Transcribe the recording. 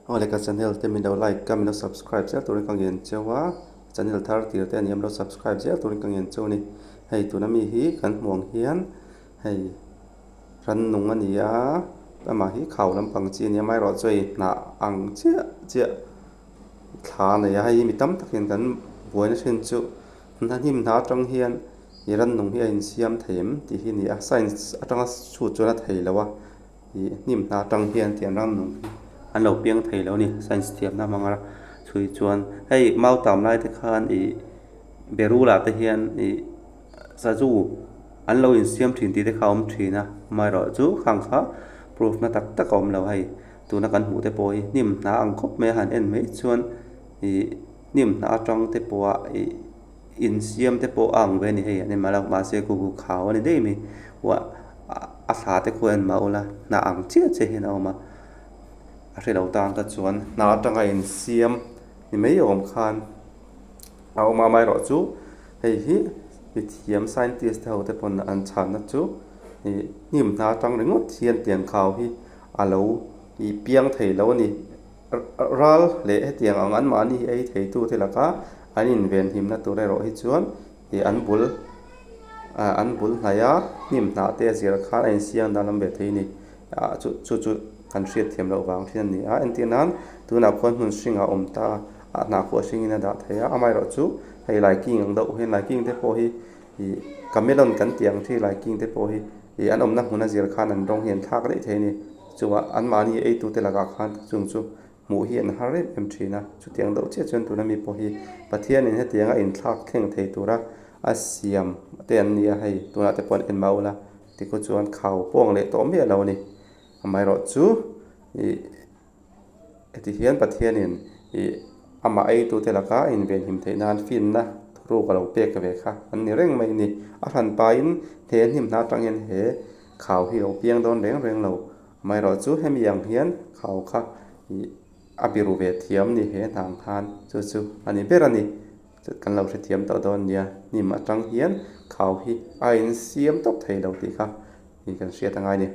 Aw le ka channel te min lo like a min lo subscribe zel turin ka ngen cheu a channel thar tir te a ni a min lo subscribe zel turin ka ngen cheu a ni hei tuna mi hi kan hmuh ang hian hei rannung a ni a amah hi khau lampang chi a ni a amaherawhchu hei hnah ang chiah chiah thla a nei a hei hi mi tam takin kan buaina thin chu hnim hna atang hian ih rannung hi a insiam thei em tih hi a ni a science atanga chhut chuan a thei lo a. Ih hnim hna atang hian tiang ram nung hi an lo piang thei lo a ni science thiamna hmanga chhui chuan hei mau tam lai te khan ih berul ah te hian ih sazu an lo insiam thin tih te kha a awm thin a amaherawh chu khang kha proof na tak tak a awm lo hei tuna kan hmuh te pawh hi hnim hna ang khawp mai a han en mai chuan ih hnim hna atang te pawha ih. Insiam te pawh a ang ve a ni hei an en mah lo mahse khu khu khau a ni daih mai uah a thla te khu a en mah ula hnah ang chiah chiah hian a awm a a hre lo tan kha chuan hnah atanga insiam ni mai awm khan a awm a amaherawhchu hei hi mithiam scientist te ho te pawn an chhanna chu ih hnim hna atang ringawt hian tiang khau hi a lo ih piang thei lo a ni. Ral leh hetiang ang anmahni ei theitute laka an invenhimna tur erawh hi chuan ih an bul ah an bul hnaih a hnim hnah te a zir khan a insiam dan lam ve thei a ni. Ah chu chu chu kan hriat thiam loh vang thin a ni a. Entir nan tunah khuan hmun hring a awm ta a, a hnah khuh a hringin a dah thei a. Amaherawhchu hei laiking ang deuh hian laiking te pawh hi ih camelon kan tih ang thi laiking te pawh hi ih an awmna hmun a zir khan an rawng hi an thlak daih thei a ni. Chungah anmahni eitute lakah khan chung chu hmuh hi an har em em thin a, chutiang deuh chiah chuan tuna mi pawh hi Pathianin hetianga inthlak thleng thei tura a siam te an ni a, hei tunah te pawh an en mah ula tikhu chuan khau pawng leh tawh miah lo a ni. Amaherawhchu ih heti hian Pathianin ih amah eitute laka a invenhim theih nan finna thuruk a lo pek ve kha an ni reng mai a ni. A hranpain he hnimhna atangin he Khau hi lo piang dawn reng reng lo. Amaherawhchu hemi ang hian khau kha ih a biru ve thiam ni he hnang khan chu chu a ni ber a ni. Chu kan lo hrethiam tawh dawn nia. Hnim atang hian khau hi a insiam tawp thei lo tih kha ih kan hriat angai a ni.